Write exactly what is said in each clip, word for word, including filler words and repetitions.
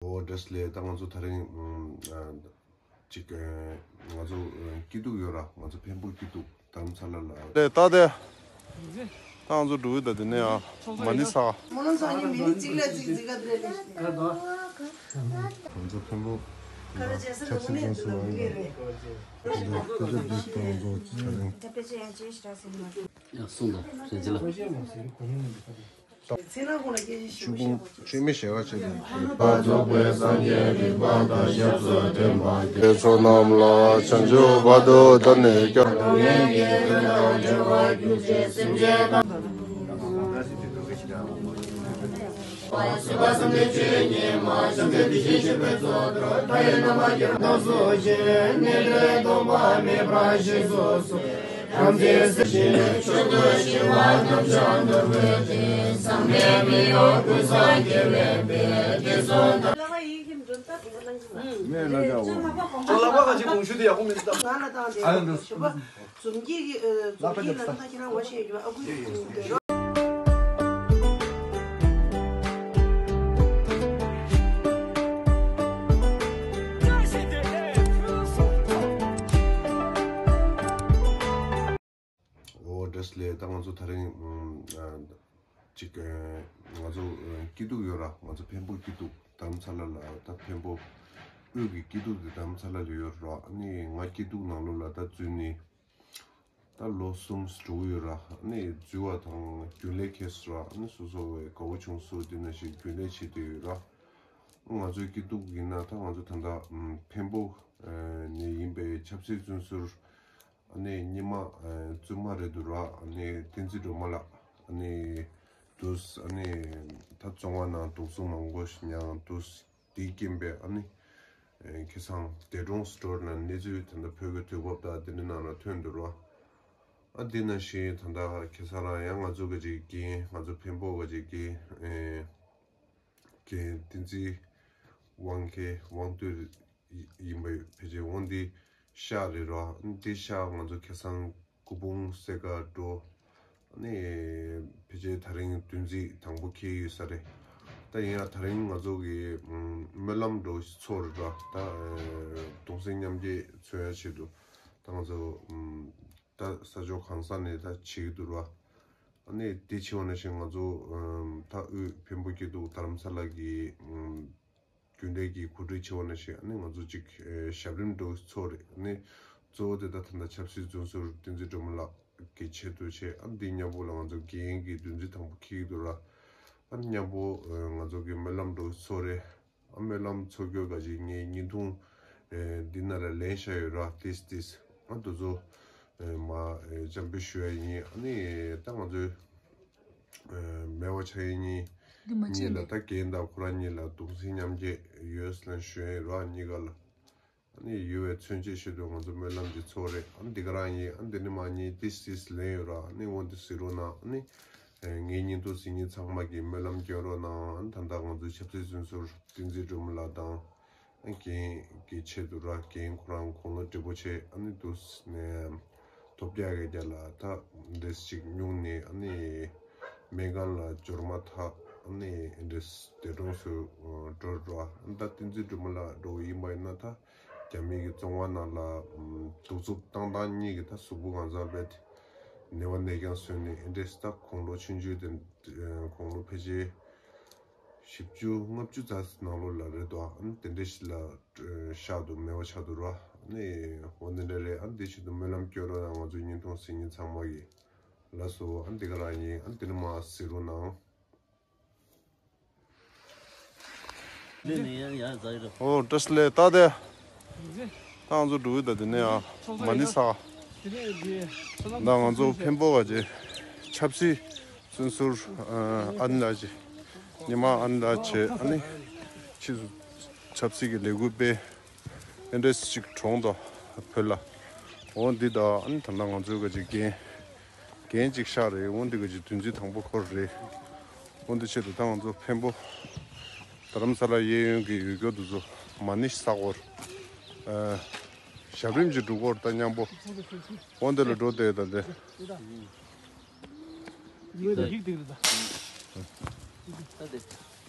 འོ་བཀྲ་ཤིས་བདེ་ལེགས། ད་ང་ཚོ་དེ་རིང་ཨ་ཅིག་ཨ་ང་ཚོ་ཨ་སྐྱིད་སྡུག་ཡོད་ར། ང་ཚོ་འཕན་པོ་སྐྱིད་སྡུག་རྡ་རམ་ས་ལ་ལ། ལས་ད་དེ་ད་ང་ཚོ་འགྲོ་གི། ད་དེ་ནས་ཨ་མ་ཎི་ས། ང་ཚོ་འཕན་པོ་ཆབ་སྲིད་བཙོན་ཟུར་བ་ཡིན་པ་དེ་ཚོ་འདི་ད་ང་ཚོ་དེ་རིང་། ཡ་གསུངས་དང་ཞེས་ཅི་ལ། ཆུ་བོ་ཆུ་མིག་ཞལ་བ་ཆེ་དང་། པ་རྫོགས་པའི་སངས་རྒྱས་རིག་པ་དང་ཞབས་སུ་འདྲེན་པ། དེ་ཚོ་རྣམས་ལ་བྱང་ཆུབ་བར་དུ་བདག་ནི་སྐྱོང་། འོ་བཀྲ་ཤིས་བདེ་ལེགས། ད་ང་ཚོ་དེ་རིང་ཨ་ཅིག་ཨ་ང་ཚོ་ཨ་སྐྱིད་སྡུག་ཡོད་ར། ང་ཚོ་འཕན་པོ་སྐྱིད་སྡུག་རྡ་རམ་ས་ལ་ལ། ད་འཕན་པོ་དབུས་ཀྱི་སྐྱིད་སྡུག་དེ་རྡ་རམ་ས་ལ་ལ་ཡོད་ར། ཨ་ནི་ང་སྐྱིད་སྡུག་ནང་ལོགས་ལ་ད་འཛུལ་ནས་ད་ལོ་གསུམ་འགྲོ་གི་ཡོད་ར། ཨ་ནི་འཛུལ་བ་དང་རྒྱུན་ལས་ཁེལ་སོང་ར། ཨ་ནི་སོ་སོ་བའི་དགའ་བོ་བྱུང་སོང་། དེ་ནང་བཞིན་རྒྱུན་ལས་བྱེད་བསྡད་ཡོད་ར། ང་ཚོའི་སྐྱིད་སྡུག་ཡིན་ན་ད་ང་ཚོ་ད་ལྟ་ཨམ་འཕན་པོ་ཨ་ནས་ཡིན་པའི་ཆབ་སྲིད་བཙོན་ཟུར་ཨ་ནི་ཉི་མ་ཨ་བཙུན་མ་རེད་འདུག་ར། ཨ་ནི་བསྟན་འཛིན་སྒྲོལ་མ་ལགས་ཨ་ནི་འདུག་ཨ་ནི་ད་བཙོན་ཁང་ནང་དུག་སྦྲུལ་མང་པོ་ཞིག་མྱངས་འདུག་དེའི་རྐྱེན་པས་ཨ་ནི་ཨ་ཁ་སང་འདས་གྲོངས་སུ་གྲོངས་ནས་གནས་ཚུལ་ད་ལྟ་བོད་ཀྱི་དུས་བབ་དང་དེ་འདྲའི་ནང་ལ་ཐོན་འདུག་ར། ཨ་དེ་ནང་བཞིན་ད་ལྟ་ཁ་སང་རང་ཡང་ང་ཚོ་གི་ཅིག་རྒན། ང་ཚོ་འཕན་པོ་གི་ཅིག་རྒན་ཨ་རྒན་བསྟན་འཛིན་དབང་མཁས་དབང་འདུས་ཡིན་པ་ཕལ་ཆེར་འོ་འདི་ཤག་རེད་ར། འདི་ཤག་ང་ཚོ་ཁ་སང་སྐུ་ཕུང་བསད་ག་འགྲོ། ཨ་ནི་ཕལ་ཆེར་དེ་རིང་བདུན་ཚིགས་དང་པོ་འཁེལ་ཡོད་ས་རེད། ད་ཡིན་ཡང་དེ་རིང་ང་ཚོ་གི་ཨམ་སྨོན་ལམ་འདྲ་བོ་ཞིག་ཚོགས་རེད་ར། ད་ཨ་གདུང་སེམས་མཉམ་སྐྱེད་མཚོན་ཡ་ཆེད་དུ་ད་ང་ཚོ་ཨམ་ད་ས་ཕྱོགས་གང་ས་ནས་ད་བྱེད་ཀྱི་འདུག་ར། ཨ་ནི་དེ་བྱས་པ་ནང་བཞིན་ང་ཚོ་ཨམ་ད་དབུས་འཕན་པོ་སྐྱིད་སྡུག་རྡ་རམ་ས་ལ་གི་ཨམ་རྒྱུན་ལས་ཀྱི་གོ་སྒྲིག་བྱས་པ་ནང་བཞིན་ཨ་ནི་ང་ཚོ་གཅིག་ཨེ་ཞབས་རིམ་འདྲ་བོ་ཚོགས་རེད། ཨ་ནི་གཙོ་བོ་དེ་ད་ད་ལྟ་ཆབ་སྲིད་བཙོན་ཟུར་བསྟན་འཛིན་སྒྲོལ་མ་ལགས་ཀྱི་ཆེད་དུ་བྱས། ཨ་འདི་མཉམ་པོ་ལ་ང་ཚོ་རྒན་གྱི་བདུན་ཚིགས་དང་པོ་འཁེལ་གྱི་འདུག་ར། ཨ་མཉམ་པོ་ཨེ་ང་ཚོ་གི་སྨོན་ལམ་འདྲ་བོ་ཚོགས་རེད། ཨ་སྨོན་ལམ་ཚོགས་རྒྱུ་ག་ཅིག་ངས་བརྙན་ཐུང་ཨེ་འདི་ནང་ལ་ལེན་བཞག་ཡོད་ར། ཏིས་ཏིས་ཨ་དེ་ཚོ་ཨེ་མར་ཨེ་འཇམ་དཔྱོད་ཞུ་ཡ་ཡིན། ཨ་ནི་ད་ང་ཚོའི་ཨེ་མེད་པ་ཆགས་ཡ་གཉིས་འདི་མ་གཉིས་ལ་བྱས་ད་རྒན་དང་ཁོ་རང་གཉིས་ལ་གདུང་སེམས་མཉམ་སྐྱེད་ཡོད་ཟེར་ལབ་ཞུ་ཡ་ཡིན་ར། གཉིས་ཀ་ལ་ཨ་ནི་ཡོད་པའི་མཚོན་བྱེད་ཆེད་དུ་ང་ཚོ་སྨོན་ལམ་འདི་ཚོགས་རེད། ཨ་ནི་འདི་ག་རང་ཡིན། ཨ་ནི་འདི་ནི་མ་གཉིས་ཏིས་ཏིས་ལེན་ཡོད་ར། ཨ་ནི་འོ་འདི་གཟིགས་རོགས་གནང་། ཨ་ནི་ངའི་བརྙན་ཐུང་གཟིགས་མཁན་ཚང་མ་གིས་སྨོན་ལམ་སྐྱོན་རོགས་གནང་། ཨ་ནི་ད་ལྟ་ང་ཚོའི་ཆབ་སྲིད་བཙོན་ཟུར་བསྟན་འཛིན་སྒྲོལ་མ་ལགས་དང་། རྒན་གྱི་ཆེད་དུ་ར། རྒན་ཁོ་རང་དགུང་ལོ་བགྲེས་པོ་བྱས། ཨ་ནི་དུས་ནས་ཐོབ་རྒྱག་གི་རྒྱ་ལ་ད་འདྲེས་ཅིག་སྨྱུང་ནས་ཨ་ནི་སྨན་ཁང་ལ་འབྱོར་མ་ཐག་ཨ་ནི་འདྲེས་འདས་གྲོངས་སུ་འགྲོ་འགྲོ། ཨ་ད་བསྟན་འཛིན་སྒྲོལ་མ་ལགས་འདྲ་བོ་ཡིན་པ་ཡིན་ན་ད་རྒྱ་མི་གི་བཙོན་ཁང་ནང་ལ་གདུག་རྩུབ་བཏང་སྟངས་གཉིས་ཀྱིས་ད་གཟུགས་པོ་གང་ཚང་རྦད་དེ་ནད་པ་ནད་རྐྱང་བཟོས་ནས་འདྲེས་ད་དགུང་ལོ་ཆུང་ཆུང་དེ་དགུང་ལོ་ཕལ་ཆེར་བཞི་བཅུ་ལྔ་བཅུ་ཙམ་ནང་ལོགས་ལ་རེད་དོ། ཨ་ནི་དེ་འདྲ་ཞིག་ལ་ཤག་ཏུ་མེད་པ་ཆགས་འདུག་ར། ཨ་ནི་འོ་འདི་འདྲ་རེད། ཨ་ནི་དེ་ཆེད་དུ་སྨོན་ལམ་སྐྱོན་རོགས་གནང་། ང་ཚོའི་བརྙན་ཐུང་གཟིགས་མཁན་ཚང་མ་གིས། ལགས་སོ། ཨ་ནི་འདི་ག་རང་ཡིན། ཨ་ནི་འདི་ནི་མར་གཟིགས་རོགས་གནང་། འདི་ནས་ཡར་ཡར་འཛེགས་རོགས། ཨོ་བཀྲ་ཤིས་བདེ་ལེགས། ད་དེ་ད་ང་ཚོ་འགྲོ་གི། ད་དེ་ནས་ཨ་མ་ཎི་ས། ད་ང་ཚོ་འཕན་པོ་ག་ཅིག་ཆབ་སྲིད་བཙོན་ཟུར་ཨ་ཨ་ནི་ལགས་ཅིག་ཉི་མ་ཨ་ནི་ལགས་བྱས། ཨ་ནི་ཕྱིས་སུ་ཆབ་སྲིད་ཀྱི་ལས་འགུལ་སྤེལ། ཨེ་འདྲས་ཅིག་གྲོངས་དོ་བོད་ལ། འོ་འདི་ད་ཨ་ནི་ད་ལྟ་ང་ཚོའི་ག་ཅིག་རྒན་རྒན་ཅིག་ཤག་རེད། འོ་འདི་ག་ཅིག་བདུན་ཚིགས་དང་པོ་འཁོར་རེད། འོ་འདི་ཆེད་དུ་ད་ང་ཚོ་འཕན་པོ་རྡ་རམ་ས་ལ་གཡས་གཡོན་གྱི་ཡུལ་སྐོར་དེ་ཚོ་མ་ཎི་ས་སྐོར་ཨ་ཞབས་རིམ་གྱི་སྒྲུབ་སྐོར་ད་མཉམ་པོ་འོ་འདི་ལ་འགྲོ་བསྡད། ད་འདི་ཡིག་འདི་རེད་ད། ད་འདི།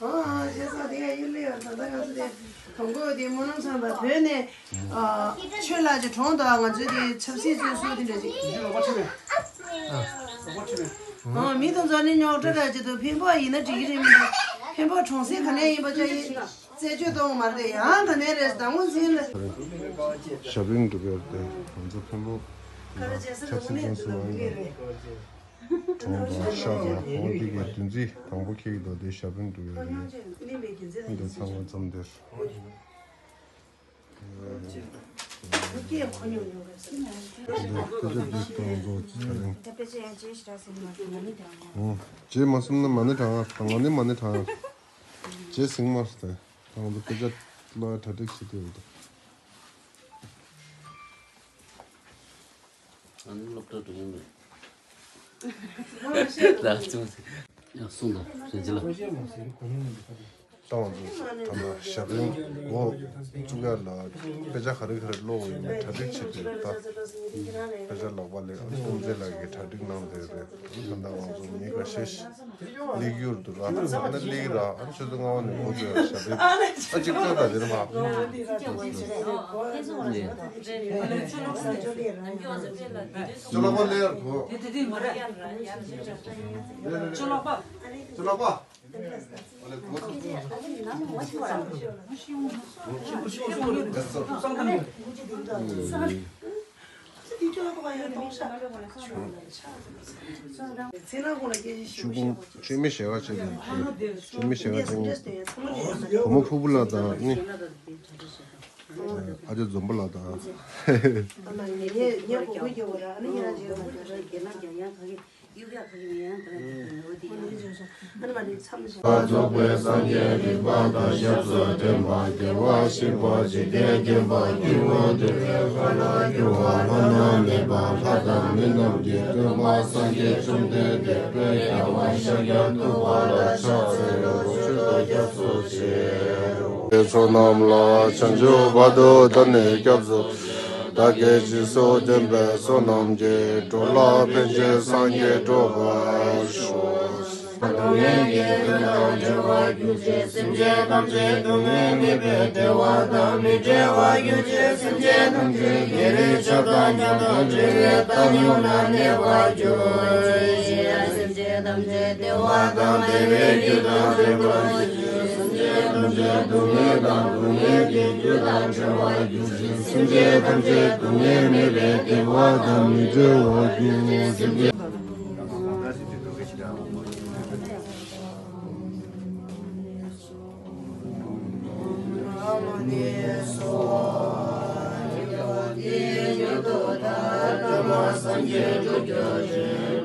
ཨ་ཤེས་སོང་། དེ་ཡང་ཡུལ་ལས་ཡོད། ད་ལྟ་ང་ཚོ་དེ་དང་པོ་དེ་སྨོན་ལམ་ཚང་པ་བོད་ནས་ཨ་ཆོས་ལགས་ཀྱི་གྲོངས་དང་། ང་ཚོའི་དེ་ཆབ་སྲིད་ཚོའི་སྲོལ་དེ་འདྲ་ཅིག་ཨ་མི་དང་འཛམ་གླིང་རྙོག་དྲ་འདྲ་ཅིག་འདུག་འཕན་པོ་ཡིན་ན་འགྲིག་གི་རེད་མི་འདུག་འཕན་པོ་གྲོངས་སྲས་ག་ནས་ཡིན་པ་ཅག་ཡིན། རྩད་གཅོད་གཏོང་མ་རེད། ཡང་ད་ནས་རེད། ཟླ་ངོ་འཛིན་ལ། ཞབས་རིམ་སྒྲུབ་ཡོད་དེ། ང་ཚོ་འཕན་པོ་ཆབ་སྲིད་ཚོའི་སྲོལ་ཡིན། གྲོངས་དང་ཤག་དང་འོ་འདི་གའི་བདུན་ཚིགས་དང་པོ་འཁེལ་གྱི་འདུག་དེ་ཞབས་རིམ་སྒྲུབ་ཡོད་རེད། འདི་ཚང་མ་མཚམས་འདིར། རྗེས་མ་སོང་ན་མ་ཎི་བགྲང་ཡག་དང་། ང་ནི་མ་ཎི་བགྲང་ཡག་རྗེས་ཟིན་མ་སོང་སྟེ། ང་ཚོ་དཔེ་ཆ་ཀློག་ཡག་གྲ་སྒྲིག་བྱེད་དུ་ཡོད། ཨ་ནི་སློབ་གྲྭ་འགྲོ་མྱོང་མེད། ལགས་སོ། ཡང་གསུངས་དང་རིན་ཆེན་ལགས། ཏང་ཙུའུ་ཐ་མ་ཞབས་རིམ་འགོ་བཙུགས་ཡ་ལ་དཔེ་ཆ་ག་རེ་ག་རེ་ཀློག་དགོས་ཡིན་མིན་གྲ་སྒྲིག་བྱེད་དུས། ད་དཔེ་ཆ་ལག་པ་ལས་ཨ་ནི་ཀུན་མཛེས་ལགས་ཀྱིས་གྲ་སྒྲིག་གནང་བསྡད་རེད། ད་ལྟ་ང་ཚོ་མི་འགའ་ཤས་སླེབས་ཡོད་འདུག་ཨ་ནི་སླེབས་ར། ཨ་ནི་ཆུ་ཚོད་ལྔ་པ་ནས་འགོ་བཙུགས་ཡ་ཞབས་རིམ། ཨ་གཅིག་སྤྲོད་དང་དེ་རིང་མ། ཅོ་ལགས་པ་སླེབས་ཡོད་འདུག་ཅོ་ལགས་པ། ཅོ་ལགས་པ། ཆུ་ཁུང་མཆོད་མེ་ཞལ་ཁ་ཕྱེ་དེ། མཆོད་མེ་ཞལ་ཁ་ཕྱེ་དེ། བུ་མོ་ཕུར་བུ་ལགས་དང་ནི། ཨ་ཅག་འཛོམས་པ་ལགས་དང་། རྫོགས་པའི་སངས་རྒྱས་རིག་པ་དང་། ཞབས་སུ་ཐོན་པ་རྒྱལ་བ་ཞི་བ་འཇིག་རྟེན་མཁྱེན་པ་སྐྱེས་བུ་འདུལ་བའི་ཁ་ལོ་སྒྱུར་བ་ལྷ་ན་མེད་པ་ལྷ་དང་མི་རྣམས་ཀྱི་སྟོན་པ་སངས་རྒྱས་བཅོམ་ལྡན་འདས་དཔལ་རྒྱལ་བ་ཤཱཀྱ་ཐུབ་པ་ལ་ཕྱག་འཚལ་ལོ། མཆོད་དོ་སྐྱབས་སུ་མཆི། བསོད་ནམས་ལ་བྱང་ཆུབ་བར་དུ་བདག་ནི་སྐྱབས་སུ། བདག་གིས་སྦྱིན་སོགས་བསྟན་པའི་བསོད་ནམས་ཀྱིས། འགྲོ་ལ་ཕན་ཕྱིར་སངས་རྒྱས་འགྲུབ་པར་ཤོག་སྡུག་བསྔལ་གྱི་རྒྱུ་དང་བྲལ་བར་གྱུར་ཅིག་སེམས་ཅན་ཐམས་ཅད་སྡུག་བསྔལ་མེད་པའི་བདེ་བ་དང་མི་འབྲལ་བར་གྱུར་ཅིག་སེམས་ཅན་ཐམས་ཅད་བགེགས་རིགས་ཆགས་སྡང་སྙིང་རྗེ་བྲལ་བའི་བཏང་སྙོམས་ལ་གནས་པར་གྱུར་ཅིག་སེམས་ཅན་ཐམས་ཅད་བདེ་བ་དང་བདེ་བའི་རྒྱུ་དང་ལྡན་པར་གྱུར་ཅིག་སེམས་ཅན་ཐམས་ཅད་སྡུག་བསྔལ་དང་སྡུག་བསྔལ་གྱི་རྒྱུ་དང་བྲལ་བར་གྱུར་ཅིག་སེམས་ཅན་ཐམས་ཅད་སྡུག་བསྔལ་མེད་པའི་བདེ་བ་དང་མི་འབྲལ་བར་གྱུར་ཅིག་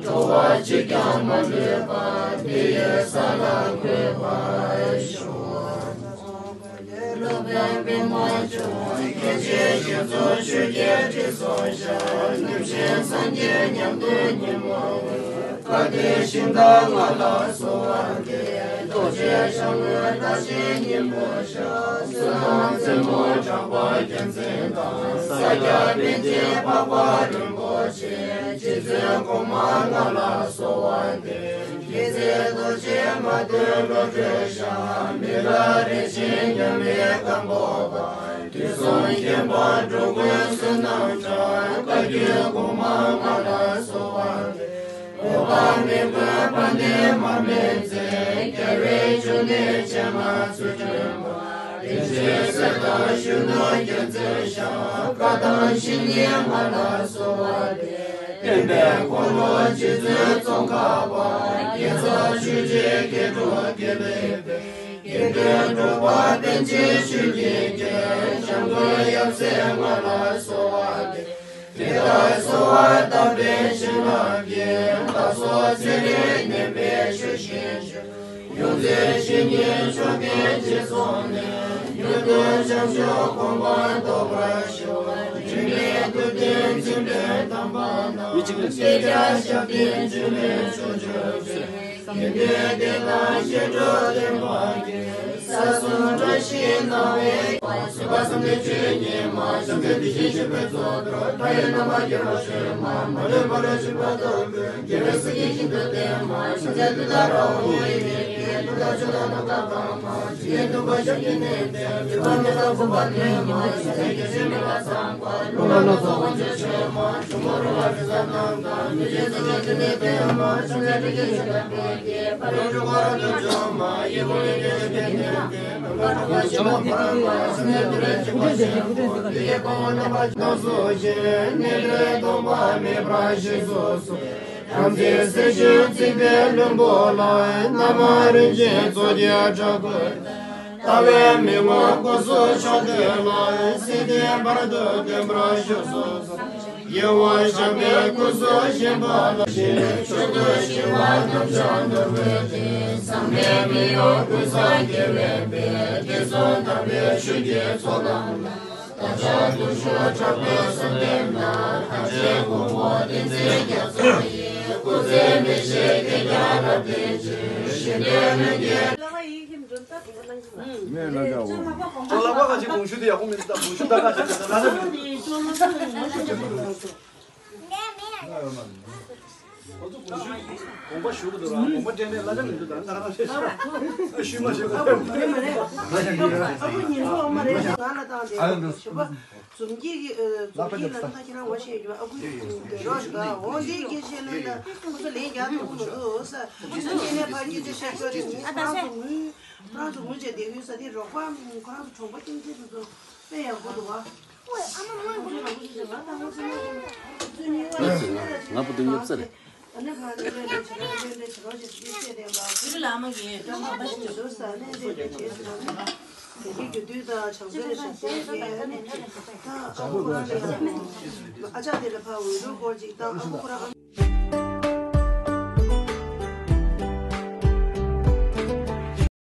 འགྲོ་བ་གཅིག་ཀྱང་མ་ལུས་པ། དེ་ཡི་ས་ལ་འགོད་པར་ཤོག་སློབ་དཔོན་པདྨ་འབྱུང་། སྐྱེ་མཆེད་བཞི་ཚོགས་ཆུ་སྐྱེས་དྲི་བསུང་ཤར། རྣམ་མཁྱེན་སངས་རྒྱས་ཉམས་རྟོགས་ཉི་མ་འོད། བཀའ་བརྒྱད་ཤིང་རྟ་ལྔ་ལ་གསོལ་བ་འདེབས། རྡོ་རྗེ་འཆང་དབོན་རྟ་ཅན་སྙིང་པོ་ཤར། བསོད་ནམས་རྩེ་མོ་གྲགས་པ་རྒྱལ་མཚན་དང་། ས་སྐྱ་པཎ་ཆེན་འཕགས་པ་རིན་པོ་ཆེ། རྗེ་བཙུན་གོང་མ་ལྔ་ལ་གསོལ་བ་འདེབས། མཁྱེན་བརྩེ་རྡོ་རྗེ་མ་དོན་བློ་གྲོས་ཤར། མི་ལ་རས་ཆེན་མཉམ་མེད་སྒམ་པོ་པ། དུས་གསུམ་མཁྱེན་པ་འགྲོ་ཀུན་བསོད་ནམས་གྲངས། བཀའ་བརྒྱུད་གོང་མ་ལྔ་ལ་གསོལ་བ་འདེབས། འོད་དཔག་མེད་ཀུན་དཔལ་ལྡན་མར་མེ་མཛད། རྒྱལ་བའི་འབྱུང་གནས་ཕྱེ་མ་ཚུལ་ཁྲིམས་པ། རིན་ཆེན་གསེར་དང་གཞོན་ནུ་རྒྱལ་མཚན་ཞབས། བཀའ་དང་བཤེས་གཉེན་ལྔ་ལ་གསོལ་བ་འདེབས། བསྟན་པའི་འཁོར་ལོ་རྗེ་བཙུན་ཙོང་ཁ་པ། རྒྱལ་ཚབ་ཆོས་རྗེ་མཁས་གྲུབ་དགེ་ལེགས་དཔལ། དགེ་འདུན་གྲུབ་པ་པཎ་ཆེན་ཆོས་ཀྱི་རྒྱལ། འཇམ་མགོན་ཡབ་སྲས་ལྔ་ལ་གསོལ་བ་འདེབས། དེ་ལྟར་གསོལ་བ་བཏབ་པའི་བྱིན་རླབས་ཀྱིས། བདག་སོགས་ཚེ་རིང་ནད་མེད་ཆོས་བཞིན་སྤྱོད། ཡོངས་འཛིན་བཤེས་གཉེན་མཆོག་ལྡན་རྗེས་སུ་བདག། མྱུར་དུ་བྱང་ཆུབ་གོ་འཕང་ཐོབ་པར་ཤོག་རང་བཙན་སྲིད་ཞུ་བརྩིགས་པའི་ལྷུན་པོ་ལ། རྣམ་མང་རིན་ཆེན་མཚོ་རྒྱལ་བྲག་བརྐོས། ལྟ་བའི་མི་མངོན་སྐུ་གསུང་མཆོག་སྟོན་ལ། སྲིད་མཐའི་བར་དུ་བརྟན་པར་ཤོག་གསུངས་སོ། ཡིད་འོང་བྱམས་པའི་སྐུ་གསུང་ཞིང་པ་ལ། མཆོག་ཏུ་ཞི་བ་རྣམ་གྲངས་འདོར་བའི་དེ། ཚངས་པའི་མི་གཡོ་ཀུན་བཟང་རྒྱལ་བའི་དཔལ། བསྟན་སྲུང་དམ་པའི་ཆོས་ཀྱི་ཚོགས་རྣམས་ལ། བདག་ཅག་དུད་འགྲོ་དྲག་པོའི་གསོལ་འདེབས་ན། ཐམས་ཅད་མགོན་པོ་བསྟན་འཛིན་རྒྱ་མཚོ་ཡི། སྐུ་ཚེ་མི་ཤིགས་བསྐལ་བརྒྱར་རབ་བརྟན་ཅིང་། གཞོན་ནུའི་ལྷན་སྐྱེས། ངས་ལབ་བྱ་འོ། ལག་པ་ག་ཅིག་གོང་ཞུ་དེ་ཡག་པོ་མི་འདུག་ད་གོང་ཞུ་ད་ག་ཅིག་ད་ད་ད། ཁོ་ཚོ་གོང་ཞུ་དགོངས་པ་ཞུ་གི་འདུག་ར། དགོངས་པ་སྤྲད་ནས་གླ་ཆ་མི་འདུག་ད་ང་རང་ཞུ་མ་ཞུ་གི་ཨ་ཁུ་ཉིན་གུང་མ་རེད། ང་ལ་བཏང་སྟེ་ཞུ་བ། འཛོམས་སྐྱིད་ཀྱི་ཨ། འཛོམས་སྐྱིད་ལ་ད་ཁྱེད་རང་ངོ་ཤེས་ཡོད། ཨ་ཁུ་སྡོད་རོགས་ཞུ་ག་འོ་འདི་སྐད་ཆ་ལན་ད་ཁོ་ཚོ་ལན་རྒྱག་ཐུབ་ཀྱི་མི་འདུག་ས། ཁོ་ཚོ་ངེད་ནས་ཕར་སྐད་ཆ་བཤད་ཆོག་རེད། ངས་ཁོ་རང་ཚོ་ངུས་ཁོ་རང་ཚོ་ངུས་བྱས་བསྡད་ཡོད་ས་དེ། རོགས་པ་ཁོ་རང་ཚོ་གྲོང་པ་ཁྱིམ་མཚེས་དེ་ཚོ་དཔེ་ཡག་པོ་འདུག་བ། ཨ་མ་མ་ཁོ་ཚོ་རང་ཁོ་ཚོ་ང་ད་ང་ཚོ་ང་ཚོ་ང་པོ་དུ་ཉོབ་ས་རེད། ཨ་ནི་ཕར་ལས་ལས་བྱེད་ལས་ལས་བྱེད་རོགས་བྱེད་དེ་ཚེ་དེ་ལ་བུ་རི་ལ་མ་གི་ཀྲང་མ་པ་ཞིག་འདུག་ས། ལས་ལས་བྱེད་ས་ནས་དེ་གི་རྒྱུ་དུས་དང་བྱང་ཚེ་ལ་ཞབས་བརྟན་བྱས། ཨ་ནི་ད་ཨ་ཁུ་ཁོ་རང་ལ་ཡང་ཨ་ཅག་དེ་ལ་ཕར་འོས་སྦྱོར་སྐོར་ཅིག་བཏང་། ཨ་ཁུ་ཁོ་རང་ཨ་